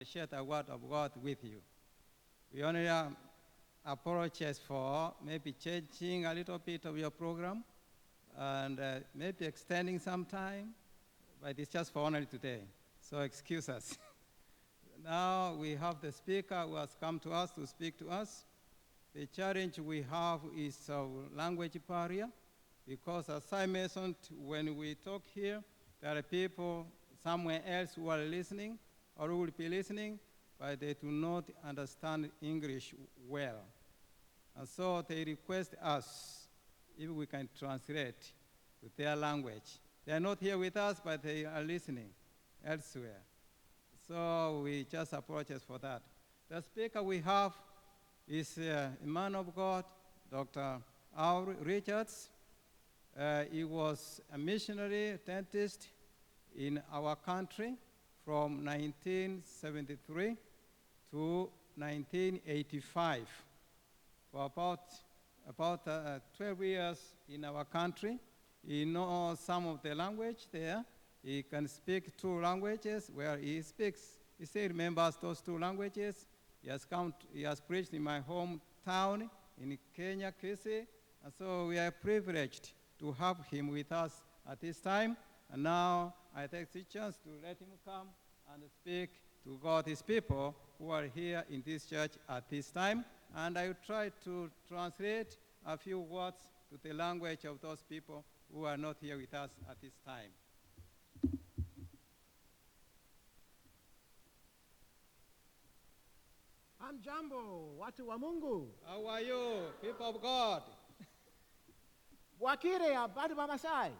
Share the word of God with you. We only apologize for maybe changing a little bit of your program and maybe extending some time, but it's just for only today. So excuse us. Now we have the speaker who has come to us to speak to us. The challenge we have is language barrier, because as I mentioned, when we talk here, there are people somewhere else who are listening or who will be listening, but they do not understand English well. And so they request us if we can translate to their language. They are not here with us, but they are listening elsewhere. So we just apologize for that. The speaker we have is a man of God, Dr. Al Richards. He was a missionary dentist in our country from 1973 to 1985. For about 12 years in our country. He knows some of the language there. He can speak two languages where he speaks. He still remembers those two languages. He has come to, he has preached in my hometown in Kenya, Kisii. And so we are privileged to have him with us at this time. And now I take the chance to let him come and speak to God, his people who are here in this church at this time. And I will try to translate a few words to the language of those people who are not here with us at this time. Hamjambo, watu wa Mungu. How are you, people of God? Bwakire, abadu ba Masai.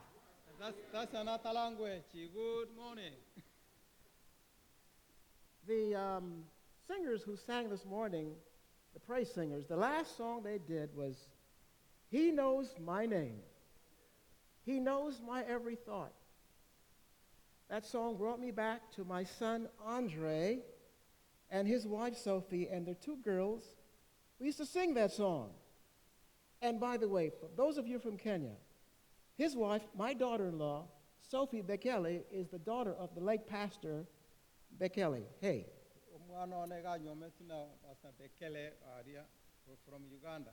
That's another language. Good morning. The singers who sang this morning, the praise singers, the last song they did was, He knows my name. He knows my every thought. That song brought me back to my son, Andre, and his wife, Sophie, and their two girls. We used to sing that song. And by the way, for those of you from Kenya, his wife, my daughter-in-law, Sophie Bekele, is the daughter of the late pastor Bekele. Hey. Pastor Bekele, from Uganda,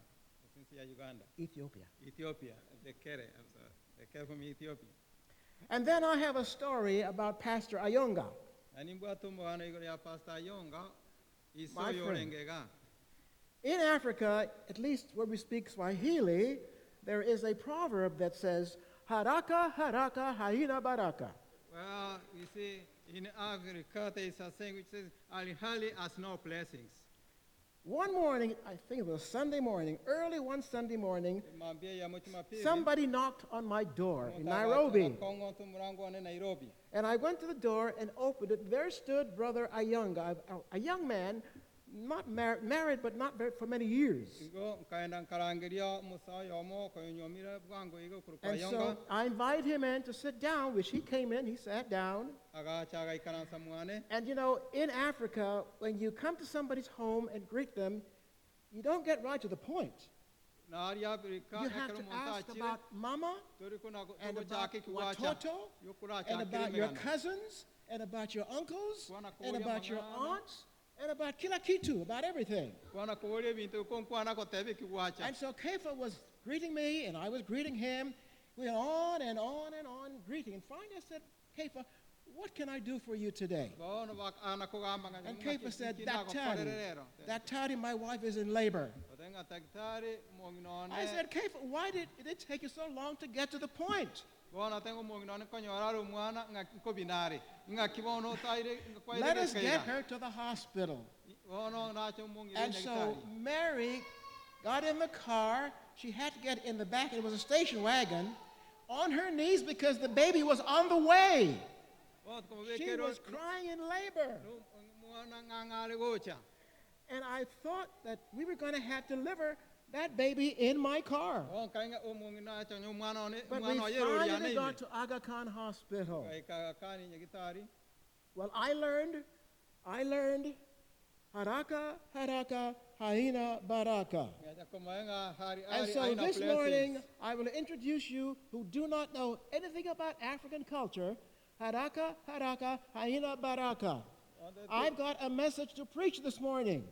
Uganda. Ethiopia. Ethiopia, Bekele, I'm sorry. Bekele from Ethiopia. And then I have a story about Pastor Ayonga. My friend. In Africa, at least where we speak Swahili, there is a proverb that says, Haraka, haraka, haina baraka. Well, you see, in Africa, there is a saying which says, Alihali has no blessings. One morning, I think it was Sunday morning, early one Sunday morning, somebody knocked on my door in Nairobi. And I went to the door and opened it. There stood Brother Ayonga, a young man, not married, but not very, for many years. And so I invited him in to sit down, which he came in, he sat down. And in Africa, when you come to somebody's home and greet them, you don't get right to the point. You have to ask about mama, and about watoto, and about your cousins, and about your uncles, and about your aunts, and about kila kitu, about everything. And so Kefa was greeting me, and I was greeting him. We went on and on and on greeting. And finally I said, Kefa, what can I do for you today? And Kefa said, Daktari, Daktari, my wife is in labor. I said, Kefa, why did it take you so long to get to the point? Let us get her to the hospital. And so Mary got in the car. She had to get in the back. It was a station wagon. On her knees because the baby was on the way. She was crying in labor. And I thought that we were going to have to deliver that baby in my car. But we finally got to Aga Khan Hospital. Well, I learned haraka, haraka, haina baraka. And so this morning, I will introduce you who do not know anything about African culture, haraka, haraka, haina baraka. I've got a message to preach this morning.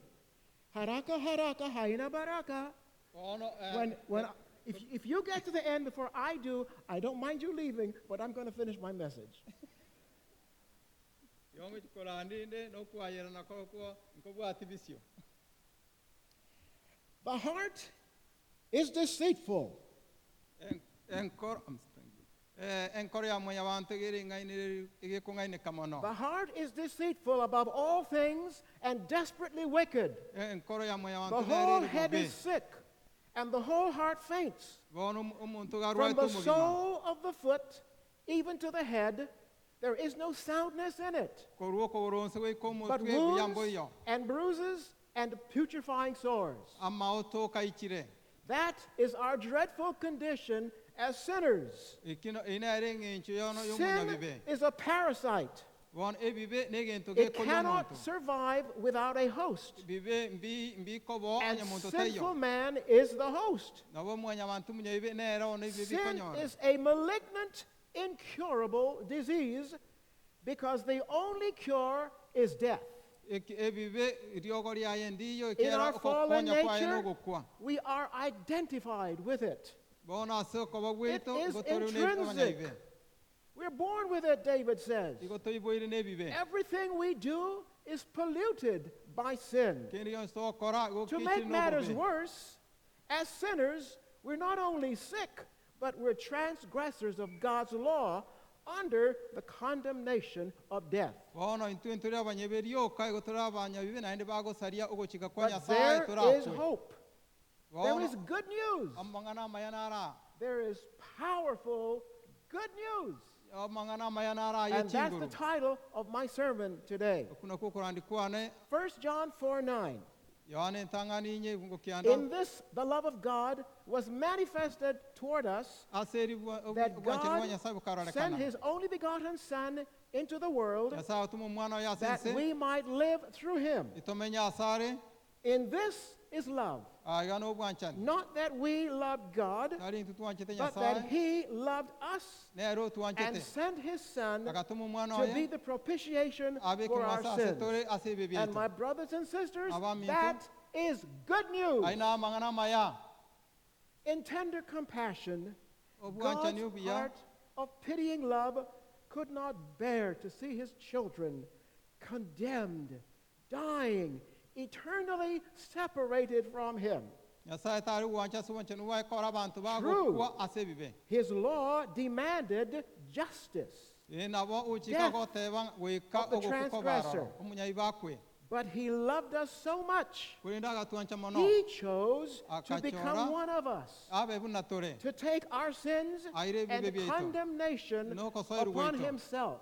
Haraka, haraka, haina baraka. Bono, If you get to the end before I do, I don't mind you leaving, but I'm going to finish my message. Yongo chikorandinde nokwayerana kokwo nkobwati bisio. The heart is deceitful. Enkoro thank you. Enkoro ya mwanyabanto igering'ainire igekong'aineka mono. The heart is deceitful above all things and desperately wicked. Enkoro ya The mwanyabanto whole nere head bobe. is sick, and the whole heart faints. Bono omonto From garwaete the omogima. sole of the foot even to the head, there is no soundness in it, Korwa okoboronse goika but omotwe buyambo wounds iyo. and bruises and putrefying sores. Amaoto kaikire. That is our dreadful condition as sinners. Ekino inere eng'encho yono Sin y'omonyabibe. is a parasite. Bono ebibe negento It gekoria cannot omonto. survive without a host. Bibe mbi mbikobo And onye monto sinful teiyo. man is the host. Nabo mwanyabanto omonyabibe nere ono ebibe Sin bikonyora. is a malignant, incurable disease because the only cure is death. Ebibe riogo riaye ndiyo In ekera our fallen okokonya kwaye nature, nogokwa. we are identified with it. Bono ase okoba It bwaito is igo tori intrinsic. abanyabibe. We're born with it, David says. Igo toiboire n'ebibe. Everything we do is polluted by sin. Kende gionsi togokora igo To kichire make matters n'obobe. worse, as sinners, we're not only sick, but we're transgressors of God's law under the condemnation of death. Bono intwe nturi abanyabibe rioka igo turi abanyabibe naende bagosaria ogochika kwa But Nyasaye there is torakwe. hope. There Bono is good news. amang'ana amaya nara. There is powerful good news. Amang'ana amaya nara And that's the y'echinguru. title of my sermon today. Okuna kokorandi kwane 1 John 4:9. Yohana entang'ani inye ebungo kianda. In this, the love of God was manifested toward us, Ase eri that obwanchani bwa God Nyasaye sent bukarorekana. his only begotten Son into the world Nyasaye atuma omwana oye ase that ense we might live through him. itomenye asare In this is love, aiga n'obwanchani. not that we loved God, Tari intwe twanchete but that Nyasaye he loved us nere and otwanchete sent his Son agatuma omwana to be oye the propitiation abe for our ekeng'wanso ase sins. tore ase ebibe And my biaito. brothers and sisters, Abaminto. that is good news. Aye na amang'ana amaya. In tender compassion, Obwanchani God's obuya heart of pitying love could not bear to see his children condemned, dying, eternally separated from him. Nyasaye tari gwancha ase obwanchani bwaye kora abanto True. bagokwa ase ebibe. His law demanded justice, Nabo ochika Death goteba goika of the ogokuka transgressor. baroro omunyabibe akwe. but he loved us so much, Korende agatwancha mono he chose to Akachora. become one of us, abe buna tore to take our sins Aire ebibe and biaito. condemnation Nokosoerwa upon gwaito. himself.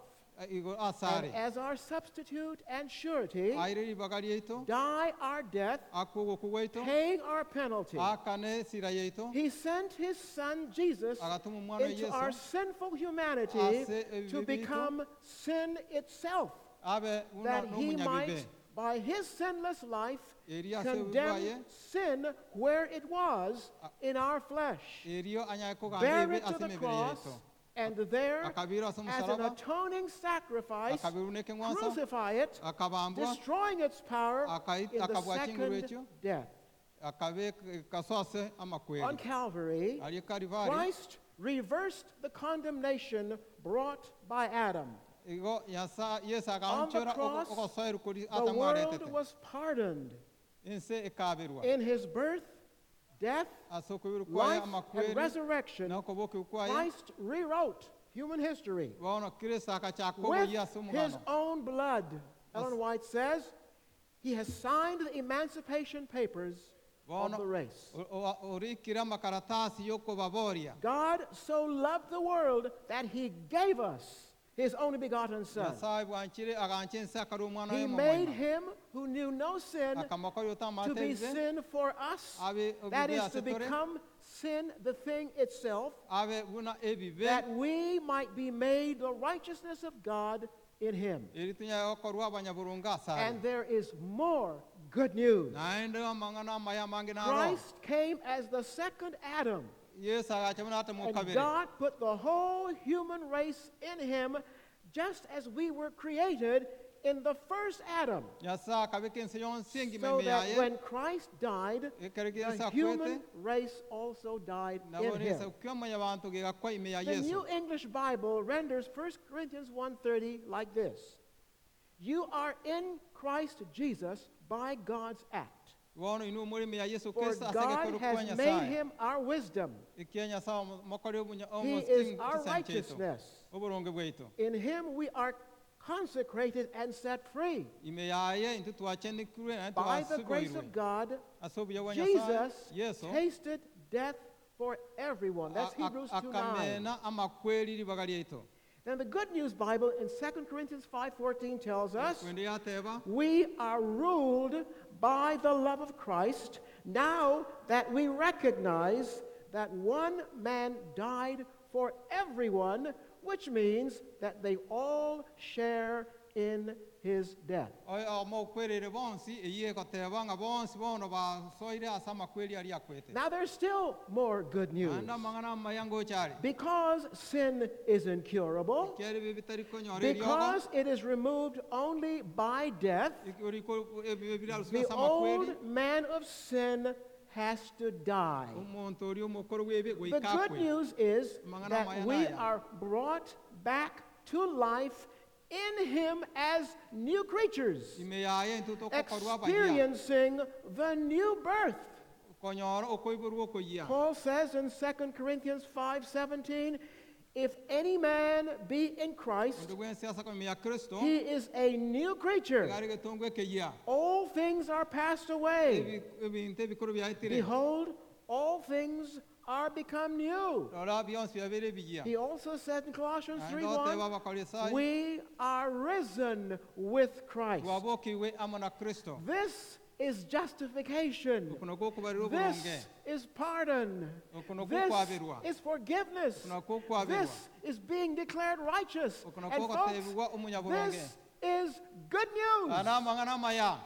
Igo And asare as our substitute and surety, aire ribaga riaito die our death, akwo ogoku gwaito paying our penalty. akane esira yaito He sent his son Jesus agatuma omwana into our Yesu sinful humanity Ase ebibe to biaito. become sin itself, abe buna that he n'omunyabibe might, by his sinless life, Eri ase obubi bwaye condemn sin where it was in our flesh. erio anyare kogamba Bear ebibe it to ase the emebere cross, yaito and there, akabirwa ase as an omosalaba atoning sacrifice, akabirwa n'ekeng'wanso crucify it, akabambwa destroying its power in the akabwa chinguru second ekyo death. akabe kaso ase On amakweri Calvary, aria Kalvari Christ reversed the condemnation brought by Adam. igo yasa Yesu On the akaonchora cross, ogosoerwa kori The Adamu world aretete was pardoned. ense ekabirwa In his birth, death, ase okoibirwa kwaye life, and amakweri resurrection, na okobokia kwaye Christ rewrote human history bono Kristo akachaka with oboyia ase his omogano own blood. Ellen White says he has signed the emancipation papers of Bono the race. orikire amakaratasi yokobaboria God so loved the world that he gave us his only begotten Son. Nyasaye bwanchire agancha ense akari omwana He oye made omomoima him who knew no sin akamakori to be otamate ebibe sin for us, abe that obibe is to ase tore become sin, the thing itself, abe buna ebibe that we might be made the righteousness of God in him. eri tunyare gokorwa abanyaburunga asare And there is more good news. naende amang'ana amaya amange naro Christ came as the second Adam, Yesu agacha buna Adamu and kabere God put the whole human race in him, just as we were created in the first Adam, Nyasaye akabeka ense yonsi engima so ime that yaye when Christ died, ekero the Yesu akwete human race also died in nabo him. nesa kwamanya bantu gegakwa ime ya The Yesu. New English Bible renders 1 Corinthians 1:30 like this. You are in Christ Jesus by God's act. Bono inwe muri ime ya Yesu For Kristo ase God egekoro kwa has made Nyasaye. him our wisdom. Ekia Nyasaye mokori obunya He is our omosingi chisaincheto righteousness. oboronge bwaito. In him we are consecrated and set free. Ime yaye intwe twachenikirwe naende By the grace twasiboirwe of God, ase obuya bwa Nyasaye Jesus Yesu tasted death for everyone. That's Hebrews 2:9. akamena amakweri ribaga riaito. Then the Good News Bible in 2 Corinthians 5:14 tells us, Kwende yateba we are ruled by the love of Christ now that we recognize that one man died for everyone, which means that they all share in his death. Oyo omokwerere bonsi eye goteba ng'a bonsi bono basoire ase amakweri aria akwete. Now there's still more good news. Naende amang'ana amaya ngocha are. Because sin is incurable, Ekiagera ebibe bitari konyora eriogo, because it is removed only by death, oriko ebibe biraruswa the ase amakweri, old man of sin has to die. omonto oria omokoro bw'ebibe The goika good akwe. news is Amang'ana that amaya we naya. are brought back to life in him as new creatures, Ime yaye intwe togokorwa abaya, experiencing the new birth. konyora okoiborwa okoyia. Paul says in 2 Corinthians 5:17, if any man be in Christ, Onde bwensi ase ime ya Kristo, he is a new creature. iga are getongwa ekeyia. All things are passed away. Ebinto ebikoro biaetire. Behold, all things are become new. Rora bionsi biabeire ebiyia. He also said in Colossians Naende oteba 3:1, Abakolosai, we are risen with Christ. twabokigwe amo na Kristo. This is justification. Oko nakwo okubarira oboronge. This is pardon. Oko nakwo This okwaberwa. is forgiveness. Oko nakwo okwaberwa. This is being declared righteous. Oko And nakwo folks, ogotebigwa omonyaboronge. this is good news. Aya namang'ana amaya.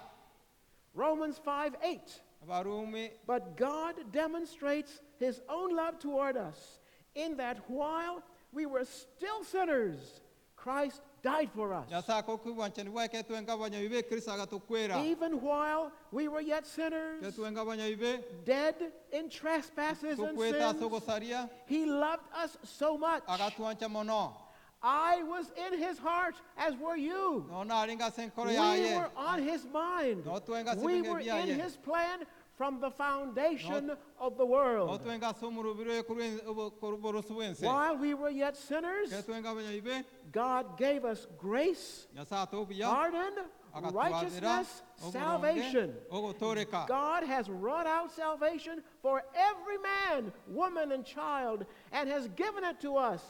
Romans 5:8. Abarumi But God demonstrates his own love toward us in that while we were still sinners, Christ died for us. Nyasaye akokobwanchani bwake twenga abanyabibe Kristo agatokwera. Even while we were yet sinners, Twenga abanyabibe dead in trespasses and tokweta ase sins, ogosaria he loved us so much. agatwancha mono. I was in his heart, as were you. Nono arenge ase enkoro We yaye. were on his mind. No twenga ase We ebinge were in biaye. his plan from the foundation of the world. No twenga ase omorobiro korwa oboroso bwense. While we were yet sinners, Ekero twenga abanyabibe God gave us grace, Nyasaye atobuya pardon, agatwabera righteousness, oboronge salvation. ogotoreka. God has wrought out salvation for every man, woman, and child, and has given it to us.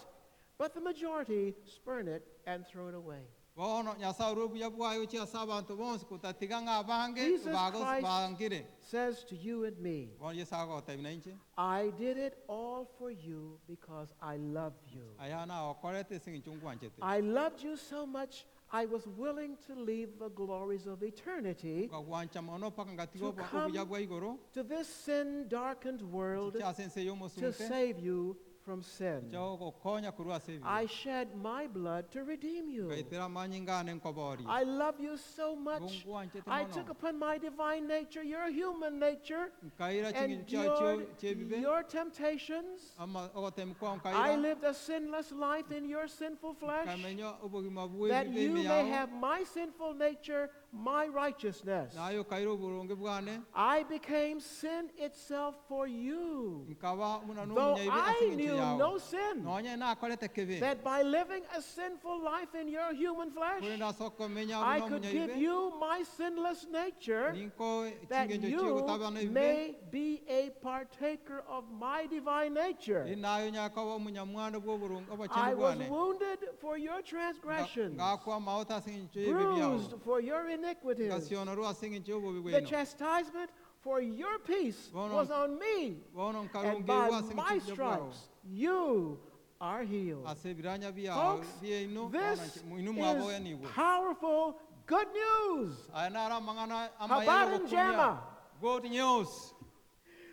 But the majority spurn it and throw it away. Bono Nyasaye orwa obuya bwaye gochia ase abanto bonsi kotatiga ng'a abange Jesus Christ bangire. says to you and me, Bono Yesu agotebia na inche, I did it all for you because I love you. aya nagokorete ase eng'encho nkwanchete. I loved you so much I was willing to leave the glories of eternity Nkagwancha mono mpaka ngatiga to obuya come bwa igoro to this sin-darkened world chicha ase ense to y'omosunte save you from sin. chicha gogokonya korwa ase ebibe. I shed my blood to redeem you. Ngaitera amanyinga ane nkoborie. I love you so much. Ngongwanchete I mono. took upon my divine nature, your human nature, Nkaira ching'encho chiao endured chiebibe your temptations. ama ogotemi kwao I nkaira lived a sinless life in your sinful flesh, nkamenya obogima that bw'ebibe you ime may yao have my sinful nature, my righteousness. naye okaira oboronge bwane I became sin itself for you, nkaba buna though n'omunyaibe ase I eng'encho knew yao no sin, nonye nakorete kebe that by living a sinful life in your human flesh, korende ase okomenya I buna could give omunyaibe you my sinless nature, ninko that ching'encho you chigotabana ebibe may be a partaker of my divine nature. inayo nyakoba omunyamwando bw'oboronge I obochenu was bwane wounded for your transgressions, ngakwa amauta ase eng'encho y'ebibe biao bruised for your iniquities. ngasionorwa ase eng'encho y'obobe The bwaino chastisement for your peace Bono- was on me, bono and nkarungeirwa by ase my eng'encho y'obuya bwao stripes you are healed. ase ebiranya biao Folks, biaino this inu mwaboya is nigwe powerful good news. aya naro amang'ana amaya Habari yogokumia. njema. Good news.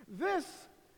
This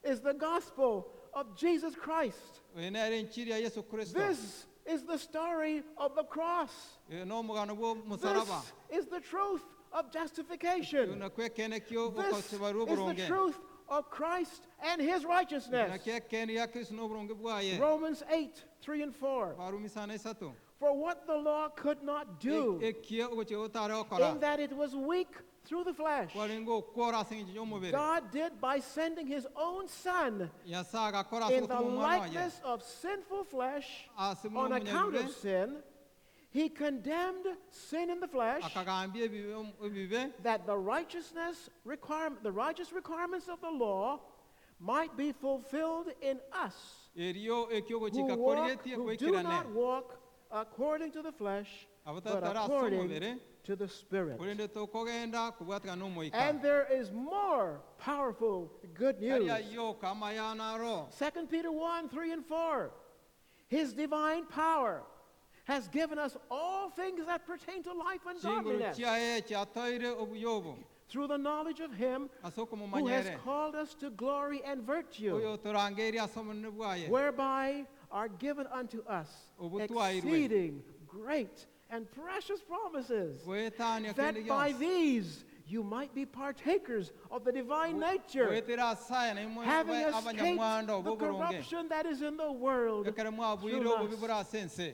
is the gospel of Jesus Christ. Oyo nere enchiri ya Yesu Kristo. This is the story of the cross. Oyo n'omugano bw'omusaraba. This is the truth of justification. Nakwo ekene kio This okosebarwa is the oboronge. truth of Christ and his righteousness. Nakio ekene gia Kristo n'oboronge bwaye. Romans 8, 3 and 4. Barumi isano isato. For what the law could not do, Ekie ogochia gotare gokora. in that it was weak through the flesh, Kwarenge okwora ase eng'encho ya omobere. God did by sending his own Son Nyasaye agakora ase in the gotuma omwana oye. likeness of sinful flesh Ase buna on account of omonyabibe, sin, he condemned sin in the flesh, akagambia ebibe ebibe that the righteousness requirement, the righteous requirements of the law might be fulfilled in us erio ekio who, ogochika walk, korigetie who do not goikerane. walk according to the flesh, but Abatatara ase according omobere, to the Spirit. korende tokogenda kobwatekana n'omoika. And there is more powerful good news. Aria yoka amayana aro. 2 Peter 1 3 and 4. His divine power has given us all things that pertain to life and Chinguru godliness chiaye chiatoire obuya obo through the knowledge of Him ase who has okomomanyere. called us to glory and virtue, Oyo torangeria ase obonene bwaye. whereby are given unto us Obutwairwe. exceeding great and precious promises, Goetania that kende by gionsi. these you might be partakers of the divine nature, Goetera asaya naimwe having escaped abanyamwanda the oboboronge. corruption that is in the world Ekere mwabwire through obubi lust. buri ase ense.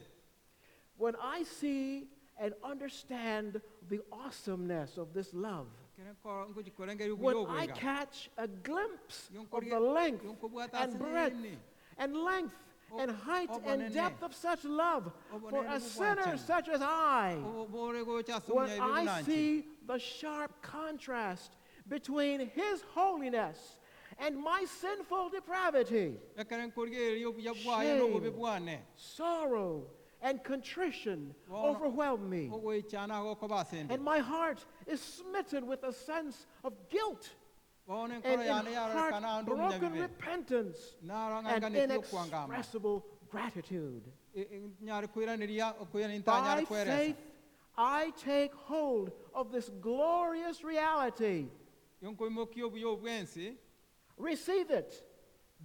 When I see and understand the awesomeness of this love, Ekere nko- nkochikorengeria when obuya I obwega. catch a glimpse of Yonkorie- the length yonkobwata and ase breadth nini. and length and height and obonene. depth of such love for Obonene a sinner bobwanchani. such as I, Obore gocha ase when omonyabibe I buna inche. see the sharp contrast between His holiness and my sinful depravity, Ekere nkorigereria obuya bwaye n'obubi Shame. bwane. sorrow and contrition Bono- overwhelm me. Ogoichana gokoba ase ende. And my heart is smitten with a sense of guilt Bono and enkoro in yane yarorekana ande heart-broken omonyabibe. repentance Naro and ng'aiganeti okwangama. inexpressible gratitude. Nyare koiraneria okoirana ntanyare By kweresa. faith, I take hold of this glorious reality. Yonkoimokia obuya obwensi, Receive it,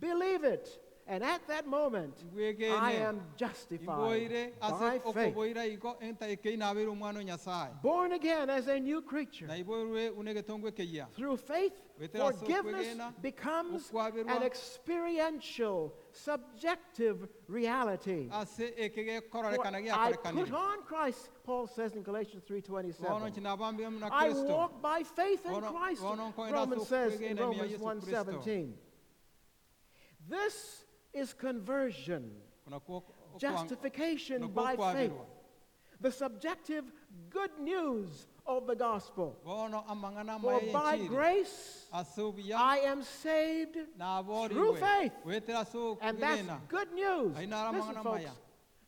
believe it, and at that moment, I mbwegene. am justified Imboire by ase faith. okoboira igo entaika inabeire omwana o Nyasaye. Born again as a new creature. Naiboirwe une egetongwa ekeyia. Through faith, Goetera ase forgiveness okwegena, becomes okwaberwa. an experiential, subjective reality. Ase eke For gekororekana I put giakorekanire. on Christ, Paul says in Galatians Bono 3:27. chinabambire muna I Kristo. walk by faith in Bono- Christ, bono nkoenda Romans ase says in okwegena ime ya Romans Yesu 1:17. This is conversion, Kuna kuo- okwa- justification kuna by faith, okwaberwa. the subjective good news of the gospel. Bono amang'ana For amaya by y'enchiri. grace Ase obuya I am saved naborirwe. through faith. Goetera ase And that's okwegena. good news. Ainara Listen, amang'ana folks, maya.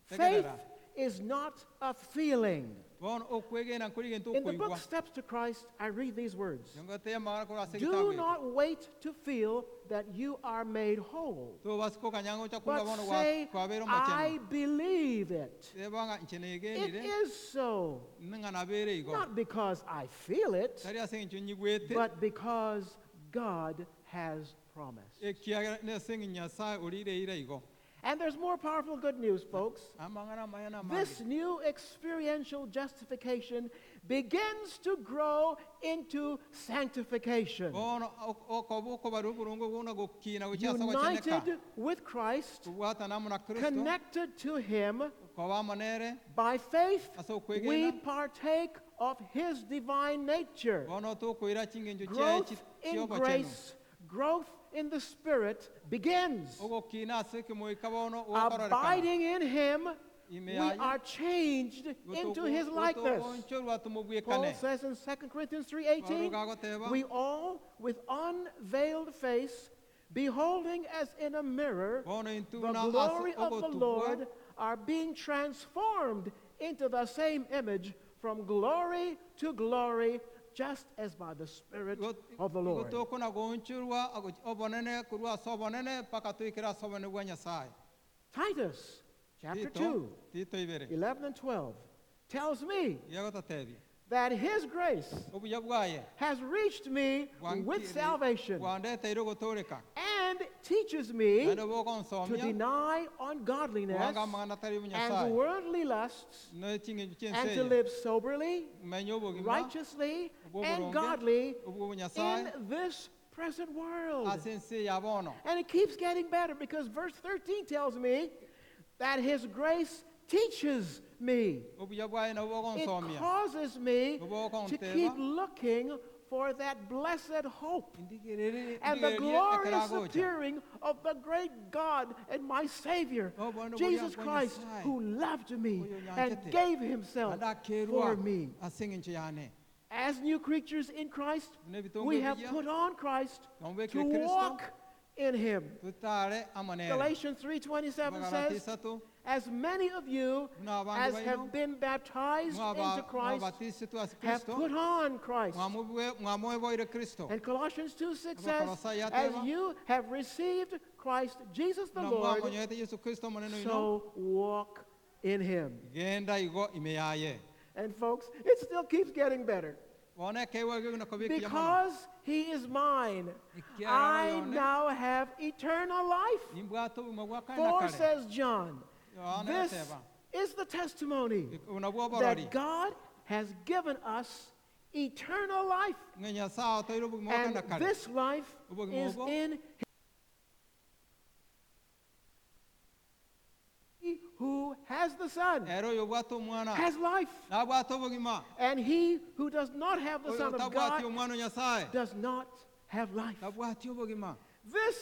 faith Tegerera. is not a feeling. Bono okwegena nkori gento In the okoigwa. book Steps to Christ, I read these words. Yongoteya amang'ana korwa ase Do egetabu eke. not wait to feel that you are made whole, Tobasa kokanyango chakunga but bono gwa- say, kwabeire I omochenu. believe it. Teba ng'a inche It negenire, is so, ng'a nabeire igo. not because I feel it, Tari ase eng'encho nyigwete, but because God has promised. ekiagera nase eng'encho Nyasaye orireire igo. And there's more powerful good news, folks. Amang'ana amaya na This amange. new experiential justification begins to grow into sanctification. Bono ok- okoba okobarwa oboronge buna gokina gochia ase ogocheneka. United with Christ, Kobwatana amo na Kristo, connected to Him, koba amo nere, by faith, ase we okwegena, partake of His divine nature. bono tokoira ching'encho chiaye Growth chi- in chiobochenu. grace, growth in the Spirit begins. Ogokina ase ekemoika bono gokororekana. Abiding in Him, Ime we yaye, are changed into His likeness. gotogonchorwa Paul tumobwekane. says in 2 Corinthians Paulo 3:18, gagoteba, we all with unveiled face, beholding as in a mirror bono intwe the buna ase glory of the ogotubwa, Lord, are being transformed into the same image from glory to glory, just as by the Spirit of the Lord. gotokona gonchorwa obonene korwa ase obonene mpaka toikere ase obonene bwa Nyasaye. Titus chapter Tito, 2, Tito ibere, 11 and 12 tells me yagototebia, that his grace obuya bwaye has reached me with bwankiri- salvation bwandeteire ogotoreka and teaches me Naende to bogonsomia deny ungodliness kwanga amang'ana atari and bunyasaye worldly lusts ne ching'encho and to chienseye live soberly, menye obogima righteously, obwo and oboronge godly obwo obonyasaye in this present world. ase ense ya bono. And it keeps getting better because verse 13 tells me that His grace teaches me. Obuya bwaye nabwo It bogonsomia causes me to Obogonteba. keep looking for that blessed hope Indigereri- and the ndigererie glorious ekeragocha. appearing of the great God and my Savior, Oh, bueno, Jesus voy a- Christ, Nyasaye. who loved me Oyo and nyanchete. gave himself Naende for akerwa me. ase eng'encho yane. As new creatures in Christ, Buna ebitongo we have ebiya, put on Christ twamubekire to Kristo, walk in him. tutare amo nere. Galatians 3:27 Abagalati says, isato, as many of you buna abange as baino, have been baptized into Christ mwabatisitwe ase have Kristo, put on Christ. mwamoeboire Kristo. And Colossians 2:6 says, Abakolosai as yateba, you have received Christ Jesus the buna Lord, mwamonyoete Yesu Kristo omonene oino, so walk in him. genda igo ime yaye. And folks, it still keeps getting better. Bono ekeegwa ekio nakobikia mono. Because he is mine, Ekiagera I yone, now have eternal life. nimbwate obogima bwa kare na For, kare. says John, Yohana this yateba, is the testimony buna bwa oborori, that God has given us eternal life. ng'a Nyasaye otoire obogima bwa kare And na kare. this life Obogima is obo, in he who has the Son ere oyo obwate omwana, has life. nabwate obogima. And he who does not have the Oyo Son of otabwati God omwana o Nyasaye, does not have life. tabwati obogima. This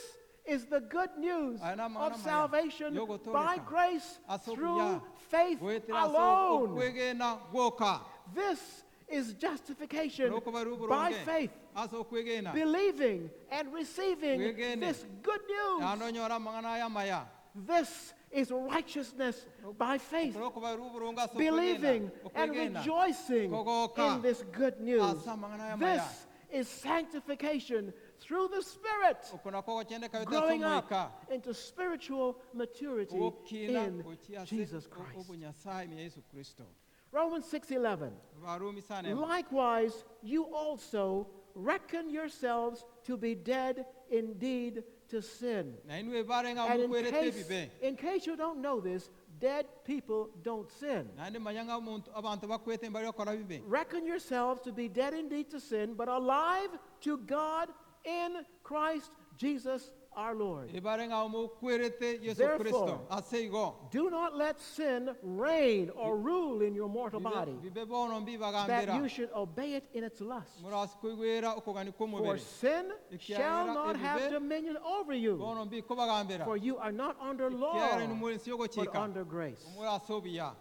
is the good news Aya n'amang'ana of maya salvation y'ogotooreka. by grace Ase through obuya, faith goetera ase alone. okwegena gwoka. This is justification N'okobara by oboronge faith, ase okwegena. believing and receiving Kwegene. this good Naende news. onyore amang'ana aya amaya. This is righteousness by faith, Okoro okobara oboronge ase believing okwegena. and Okwegena. rejoicing Kogoka. in this good news. Ase amang'ana aya amaya. This is sanctification through the Spirit, Oko nako ogochendeka goetera ase growing omoika. up into spiritual maturity Ogokina in gochia ase Jesus Christ. obonyasaye ime ya Yesu Kristo. Romans 6:11. Abarumi isano emo. Likewise, you also reckon yourselves to be dead indeed to sin. Na inwe ebare ng'a And in mokwerete case, ebibe. in case you don't know this, dead people don't sin. Naende manya ng'a omonto abanto bakwete mbari okora bibe. Reckon yourselves to be dead indeed to sin, but alive to God in Christ Jesus our Lord. Ebare ng'a omokwerete Yesu Therefore, Kristo ase igo. Do not let sin reign or rule in your mortal Bibe body, bibe bono that you mbibagambera. should obey it in its lusts. Murase koigwera okogani For kw'omobere. sin shall Ekiagera not have ebibe dominion over you, bono mbikobagambera. for you are not under Ekiagera law, inwe more ensi but y'ogochika. under grace. Omore ase obuya.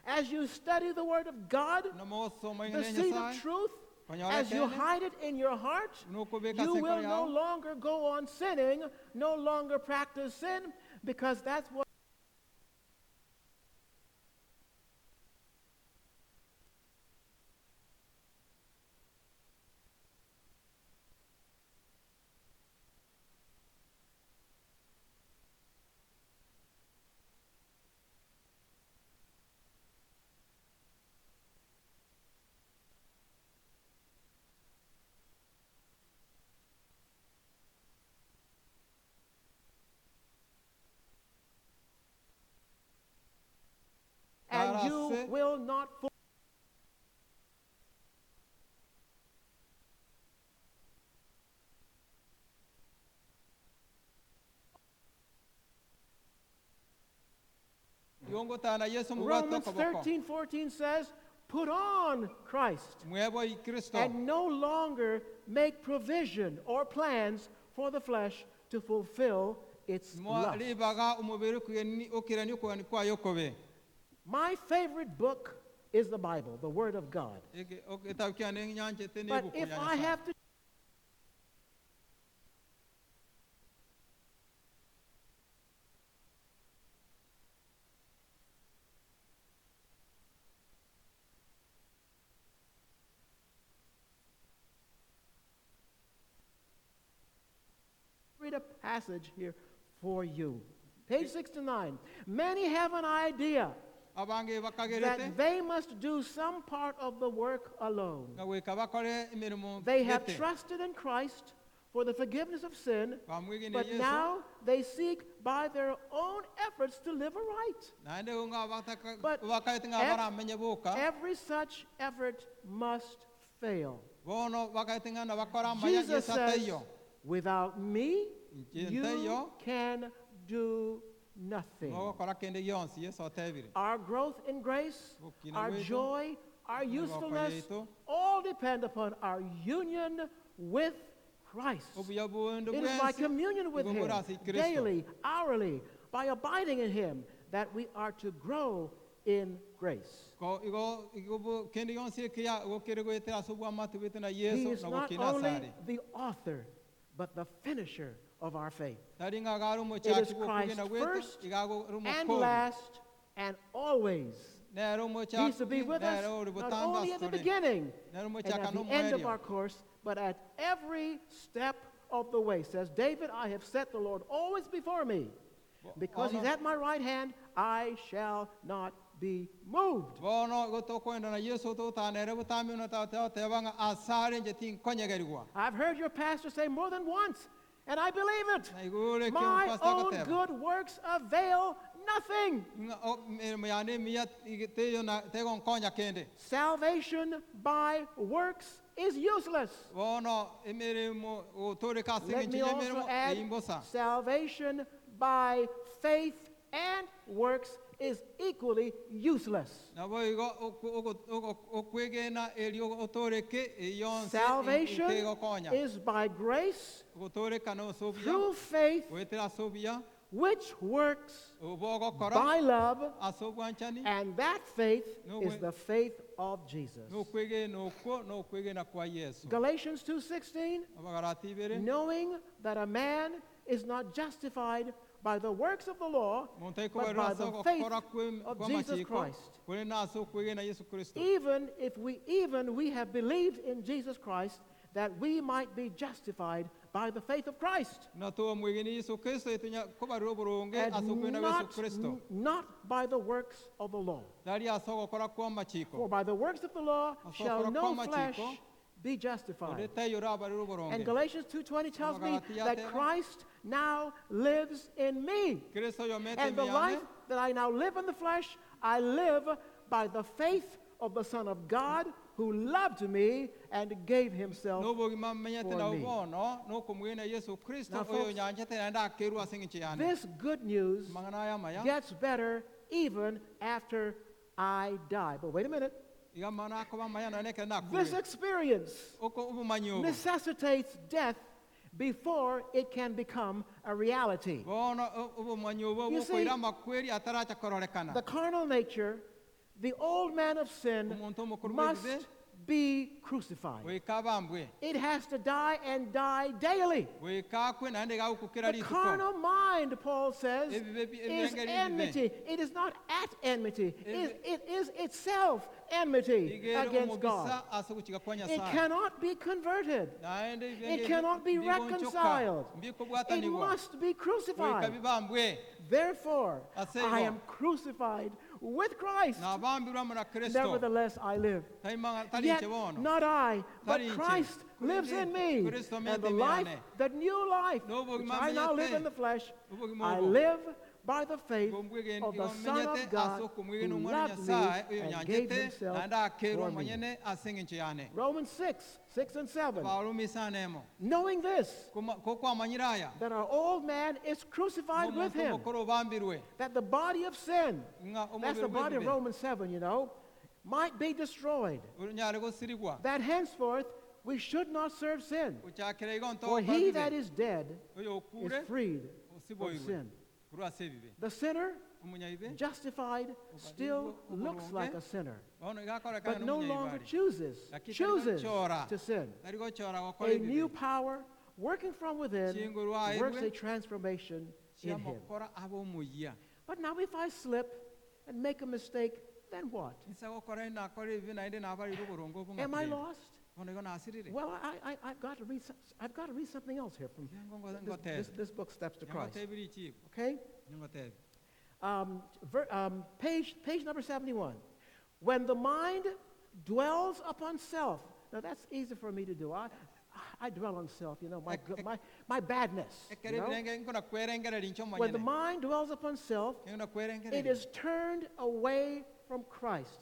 As you study the Word of God, Buna mogosoma the ing'ana ya seed of Nyasaye, truth, konyora as you ekeene, hide it in your heart, buna okobeka ase you enkoro will no yao, longer go on sinning, no longer practice sin, because that's what and you Karase. will not Yongotana Yesu mubwate Romans okoboko. 13:14 says, Put on Christ Mweboi Kristo. and no longer make provision or plans for the flesh to fulfill its Mwa lusts. ribaga omobere okugeni- okirania okogani kwaye okobe. My favorite book is the Bible, the Word of God. Eke- ok- Ekitabu kiane nyanchete But n'ebuku if ya I Nyasaye. have to read a passage here for you. Page 69. Many have an idea Abange bakagerete that they must do some part of the work alone. nga goika bakore emirimo They have gete. trusted in Christ for the forgiveness of sin, Bamwegene but Yesu now they seek by their own efforts to live aright. Naende ng'a bataka But bakaete ng'a baramenye boka every such effort must fail. Bono bakaete ng'a nabakora amaya Jesus Yesu says, ataiyo. without me, Inche you ntaiyo can do nothing. Mogokora kende gionsi Yesu otebire. Our growth in grace, Gokina our gwetu, joy, our emegoko usefulness, yaito, all depend upon our union with Christ. Obuya bonde It is by bwensi communion with igo Him, bore ase Kristo. daily, hourly, by abiding in Him, that we are to grow in grace. Ko igo igo bo kende gionsi ekiya igo kere goetera ase obwamate bwete na He Yesu is na not gokina only asare. the author, but the finisher of our faith. Tari ng'a gare It omochaki is bw'okogena Christ gwete, first iga agore and omokori. last and always. Nere He's to be omochaki, with us nere ore not botambe only at the asitore. beginning Nere and omochaka at the end of n'omoerio. our course, but at every step of the way. Says David, I have set the Lord always before me. Because he's Bono at my right hand, I shall not be moved. Bono igo tokoenda na Yesu togotanere botambe buna toteba ng'a asare inche tinkonyegerigwa. I've heard your pastor say more than once, and I believe it. Na igure ki My omopastor own agoteba. good works avail nothing. Ng'a o- emeremo yane emiya ige- teyo na tegonkonya kende. Salvation by works is useless. Bono emeremo gotoreka ase Let eng'encho me ya also emeremo add, eimbosa. salvation by faith and works is equally useless. Nabo igo oku- oku- oku- okwegena erio otoreke eyonse Salvation tegokonya. is by grace Gotoreka no sobuya, through faith, goetera sobuya, which works obogokora by love, ase obwanchani, and that faith No is way. the faith of Jesus. Nokwegena okwo nokwegena kwa Yesu. Galatians 2:16, Abagarati ibere, knowing that a man is not justified by the works of the law, Omonto but by aikobarwa ase the faith ogokora of Jesus kw'amachiko, Christ. kore na ase okwegena Yesu Kristo. Even if we, even we have believed in Jesus Christ, that we might be justified by the faith of Christ. Na twamwegeni Yesu Kristo etonya kobarwa oboronge And ase okwegena kwa Yesu Kristo. not by the works of the law. Tari ase ogokora kw'amachiko. For by the works of the law Ase shall ogokora no kw'amachiko, flesh be justified. Ore taiyo orabarire oboronge. And Galatians 2:20 tells me Amagalatia that ateba. Christ now lives in me. Kristo yomete And the miyane. life that I now live in the flesh, I live by the faith of the Son of God who loved me and gave himself Nobogima menyete for na me. obono nokomwena Yesu Kristo Now, oyo folks, nyanchete naende akerwa ase eng'encho yane. This good news Mang'ana aya amaya. gets better even after I die. But wait a minute. Iga mang'ana akoba amaya nonye ekero This nakure. experience Oko obomanyi obo. necessitates death before it can become a reality. Bono obomanyi obo You see, bokoira amakweri ataracha kororekana. The carnal nature, the old man of sin, Omonto omokoro must bw'ebibe, be crucified. goika abambwe. It has to die and die daily. Goika akwe naende gagokukera The rituko. carnal mind, Paul says, Ebibe is ebirenge ribibe. enmity. It is not at enmity. It is itself enmity Igere against God. omobisa ase ogochika kwa It Nyasaye. cannot be converted. Naende It ebirenge cannot be mbigonchoka, reconciled. It mbikobwatanigwa. must be Goika crucified. bibambwe. Therefore, Ase I igo. am crucified with Christ. Nabambirwe amo na Kristo. Nevertheless, I live. Tari mang'ana- tari Yet inche bono. not I, but Tari inche. Christ lives in me. Kristo And mete the life, miyane. the new life, N'obogima which I now live menyete. in the flesh, Obogima I obo. live by the faith Ngombwegen- of the Son igomenyete of God ase okomwegena who omwana loved me Nyasaye oyo and gave nyanchete, himself naende akerwa for me. omonyene ase eng'encho yane. Romans 6, 6 and 7. Abarumi isano emo. Knowing this, Koma- kokwamanyire aya, that our old man is crucified with omonto him, omokoro obambirwe, that the body of sin, ng'a that's the omobere body of bw'ebibe, Romans 7, might be destroyed, onyare gosirigwa. that henceforth we should not serve sin. Gochakera igo For ntogokora he that bibe. is dead Oyo is okure, freed from osiboirwe, sin. korwa ase ebibe. The sinner, Omonyabibe, justified, still looks like a sinner, bono iga akorekana but no longer n'omonyabibe. chooses, Lakini tari chooses gochora. to sin. Tari gochora gokora A new ebibe. power working from within Chinguru airwe. works a transformation in him. Chiamokora abe omoyia. But now if I slip and make a mistake, then what? Inse gokora nakora ebibe naende nabarire oboronge obo Am I ng'akire. lost? Bono igo nasirire. Well, I've got to read something else here from Yango ngotebe. this book, Steps to Christ. Ngotebire ichibo. Okay? Ngotebe. Page number 71. When the mind dwells upon self. Now, that's easy for me to do. I dwell on self, my badness. You Ekero know? ebirenge nkona kwerengereria inche When the omonyene. mind dwells upon self, Nkona it kwerengereria. is turned away from Christ.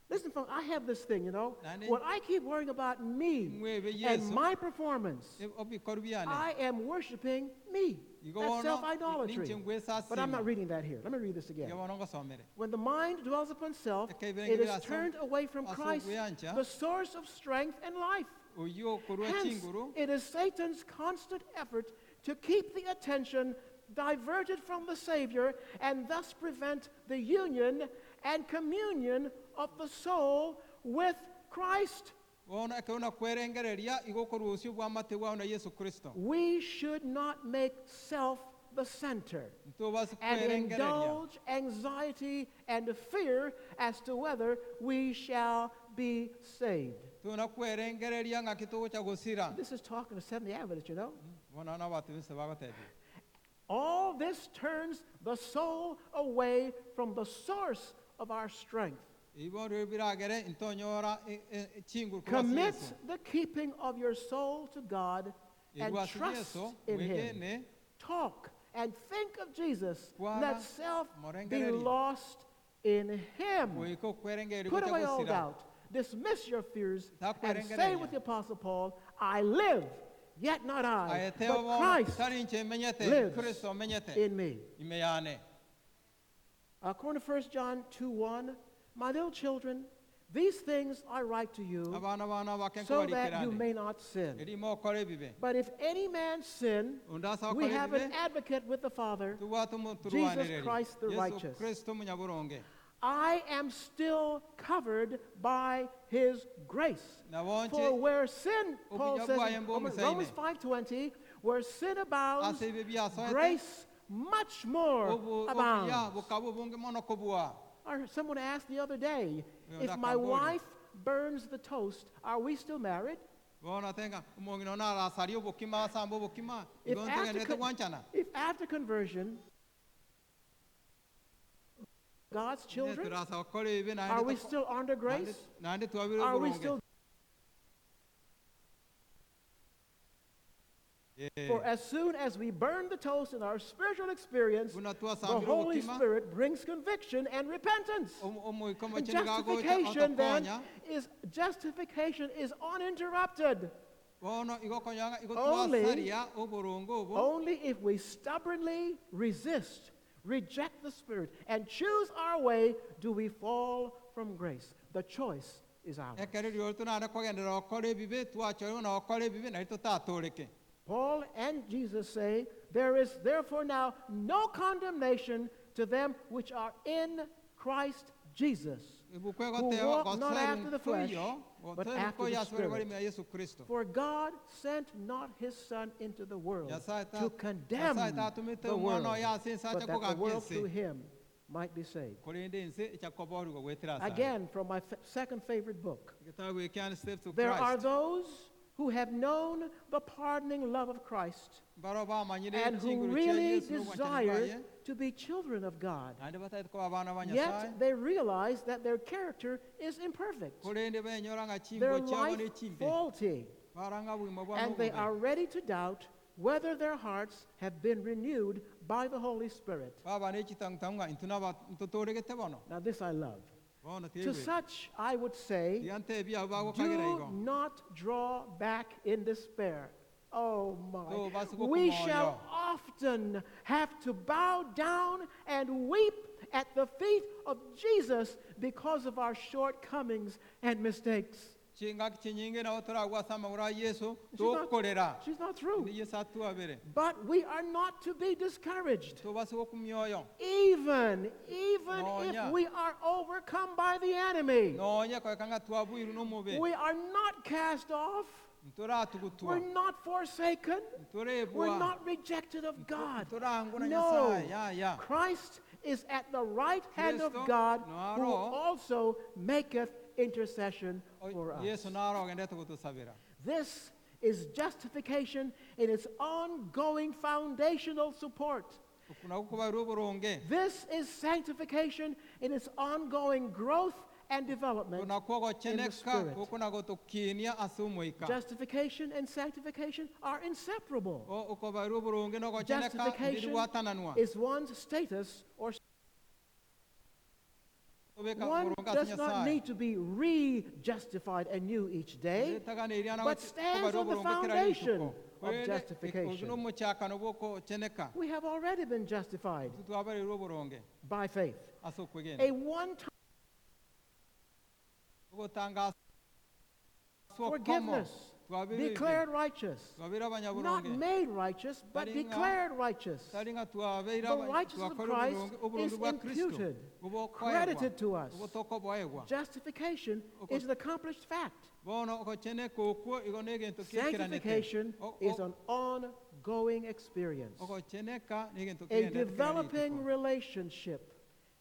Listen, folks, I have this thing. Nani? When I keep worrying about me Mwebe and Yesu. my performance, Obikoru biane. I am worshiping me. Igo That's bono, self-idolatry. ninche ngwesasima. But I'm not reading that here. Let me read this again. Igo bono ngosomere. When the mind dwells upon self, Eke it is ibirenge turned away from aso Christ, gweancha. the source of strength and life. Oyio korwa Hence, chinguru. it is Satan's constant effort to keep the attention diverted from the Savior and thus prevent the union and communion of the soul with Christ. Bono ekero nakwerengereria, igo okorusia obwamate bwao na Yesu Kristo. We should not make self the center Ntobase and kwerengereria. indulge anxiety and fear as to whether we shall be saved. Tona kwerengereria ng'aki togocha gosira. This is talking to Seventh-day Adventists. Bono na abanto bonsi bagotebia. All this turns the soul away from the source of our strength. Ibo rero biragere ntonyora chinguru korwa ase Commit Yesu. the keeping of your soul to God and Erwa ase trust Yesu, in Him. mwegene, Talk and think of Jesus. Kwana Let self be morengereria. lost in Him. Goika okwerengereria Put gocha away all gosira. doubt. Dismiss your fears and say Takwerengereria. with the Apostle Paul, I live, yet not I, Aye, but teba bono, Christ tari inche menyete, lives Kristo menyete, in me. ime yane. According to 1 John 2:1, my little children, these things I write to you Abana bana bake so that you nkobarikerane. may not sin. Erimo okore ebibe. But if any man sin, Ondasa we okore have an ebibe, advocate with the Father, tubwate Jesus omoturwanereri. Christ the Yesu righteous. Kristo omonyaboronge. I am still covered by his grace. Nabonche For where sin, Paul obunya says bwaye in mbo Romans omusaine. 5:20, where sin abounds, Ase ebibe biasoete, grace much more obu- obuya abounds. bukaba obunge mono kobua. Or someone asked the other day, Oyo if my ndakambori. wife burns the toast, are we still married? Bono tenga, omong'ina narasaria obokima, asamba obokima, If igo ntegenderete gwanchana. after conversion, God's children, Turasa gokora ebibe naende are we toko- still under grace? naende twabire Are we oboronge. still? Yeah. For as soon as we burn the toast in our spiritual experience, Buna the twasambire Holy obokima, Spirit brings conviction and repentance. omoika And omochenu gagocha justification then otokonya. is justification is uninterrupted. Bono igo konyanga, igo Only twasaria oboronge obo. if we stubbornly resist, reject the Spirit, and choose our way do we fall from grace. The choice is ours. Ekero rioro torare kogenderera gokora ebibe, twachorerwa na gokora ebibe, nario totatoreke. Paul and Jesus say, there is therefore now no condemnation to them which are in Christ Jesus, Ebukwe who goteba, walk not goseru after the flesh, nkoyo, but goseru after the nkoyo asore bari Spirit. mu ya Yesu Kristo. For God sent not his Son into the world Nyasaye to condemn Nyasaye tatumite the omwana world, oye ase ense but ache that the kogambia world ense. through him might be saved. Korende ense echakoborigwa gwetera ase aye. Again, from my second favorite book, Egetabu ekiane Steps to there are Christ. those who have known the pardoning love of Christ Mbaro bamanyire and who chinguru chia really Yesu n'obwanchani desire bwaye. to be children of God. Naende bataete koba abana ba Nyasaye. Yet they realize that their character is imperfect, Korende benyora ng'a their chimbo chiabo life ne chimbe. faulty, Baranga obogima bwabo and they obobe. are ready to doubt whether their hearts have been renewed by the Holy Spirit. Baba ne chitang'u ng'a intwe naba ntotoregete bono. Now this I love. Bono To tiegwe. such I would say, Tiga ntebi abo bagokagera do igo. not draw back in despair. Oh my. To basi We gokumoyo. shall often have to bow down and weep at the feet of Jesus because of our shortcomings and mistakes. Chingaki chinyinge nabo toragwa ase amagoro a Yesu, She's tokorera. not through. Ni Yesu atuabere. But we are not to be discouraged. Tobasi gokumioyo. Even if Nonya. we are overcome by the enemy, Nonya koeka ng'a twabwirwe n'omobe. we are not cast off. Ntoratugutwa. We're not forsaken. Ntorebwa. We're not rejected of God. Ntorangwa na No. Nyasaye. Ya, ya. Christ is at the right hand of Kristo God, who naro. also maketh intercession for us. Yesu naro agendete gotusabira. This is justification in its ongoing foundational support. Oku nako kubairwe oboronge. This is sanctification in its ongoing growth and development Nakwo in the gocheneka Spirit. gokona gotokinia ase omoika. Justification and sanctification are inseparable. Okobarwa oboronge na ogocheneka mbiri Justification gwatananwa. is one's status or Tobeka one oboronge ase does not Nyasaye. need to be re-justified anew each day, Etaganeirie but stands kobarwa on the oboronge kera foundation rituko. of Korende justification. omochakano bw'okocheneka. We have already been justified Twabarirwe oboronge by faith. ase okwegena. A one-time Ogotangaswa okomo forgiveness, twabirwe declared righteous, twabire not abanyaboronge. made righteous, but Taringa- declared righteous. Tari ng'a twabeire The righteousness of twakora Christ oboronge is bwa Kristo imputed, obokoegwa credited to us. obotokoboegwa. Justification is an accomplished fact. Bono ogocheneka okwo igo na egento kiekeranete. Sanctification is an ongoing experience, Ogocheneka na egento a kigenderete kera developing rituko. relationship,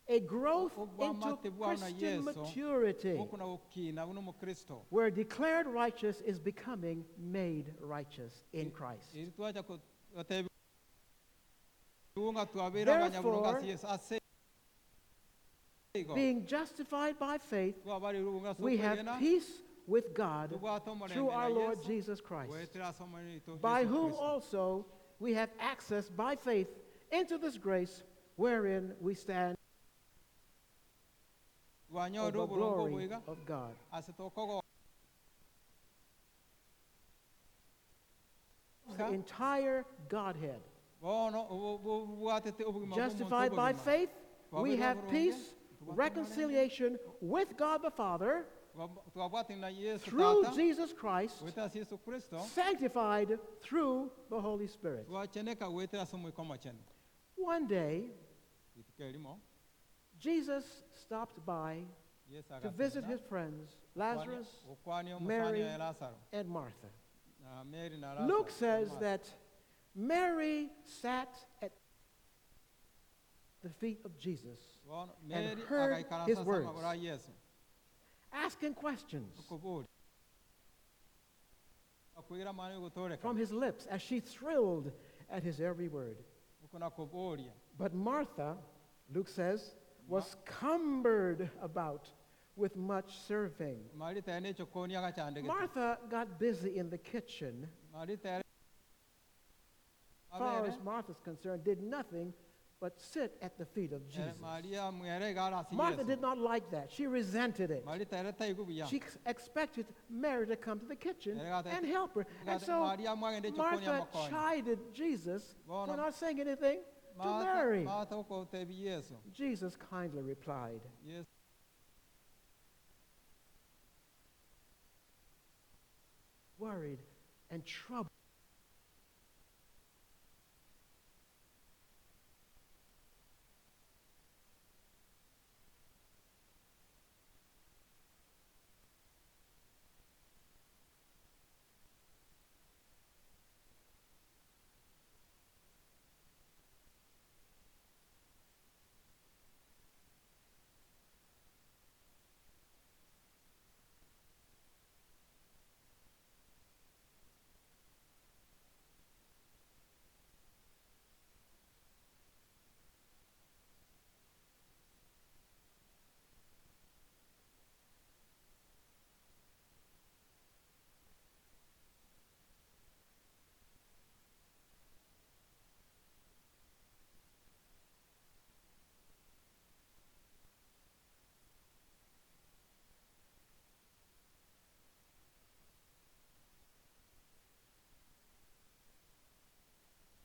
a growth into Obwamate bwana Christian Yesu, maturity, Gokuna gokina buna omokristo. where declared righteous is becoming made righteous in Christ. Eri twacha gotebiwa ng'a twabeire abanyaboronge Therefore, ase Yesu ase igo. Being justified by faith, Twabarirwe obonge ase we have okwegena, peace with God tobwate omorembe through na our Lord Yesu, Jesus Christ, goetera ase omorembe oito by Yesu whom Kristo. also we have access by faith into this grace wherein we stand Twanyore of the oboronge glory oboiga of God. ase tokogoka The entire Godhead. bono bobwatete obogima bwa omonto Justified by obogima. faith, we Twabere have oboronge, peace, tobwate omorembe, reconciliation with God the Father twabwatani na Yesu through Tata, Jesus Christ, goetera ase Yesu Kristo, sanctified through the Holy Spirit. twacheneka goetera ase omoika omochenu. One day, Rituko erimo, Jesus stopped by Yesu to visit agatenena, his friends, Lazarus gokwania omosani Mary, oye Lazaro, and Martha. na Mary na Lazaro, Luke na says Martha. that Mary sat at the feet of Jesus, Bono, Mary heard agaikaransa his ase words. amagoro a Yesu, asking questions okoboria. Akwira amani ogotoreka, from his lips as she thrilled at his every word. okona koboria. But Martha, Luke says, was cumbered about with much serving. Marita ere echokoni agachandegete. Martha got busy in the kitchen. Marita ere As far as abere, Martha's concerned, did nothing but sit at the feet of Jesus. Maria mwere igara ase Martha Yesu. did not like that. She resented it. Marita ere taigu buya. She expected Mary to come to the kitchen and help her. And so Maria mwagende echokoni Martha amakonyo. chided Jesus for Bono, not saying anything to Martha, Mary. Martha okotebi Yesu. Jesus kindly replied, Yesu worried and troubled.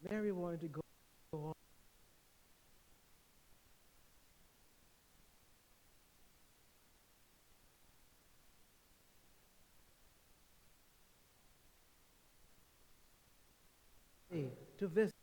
Mary wanted to go on. To visit.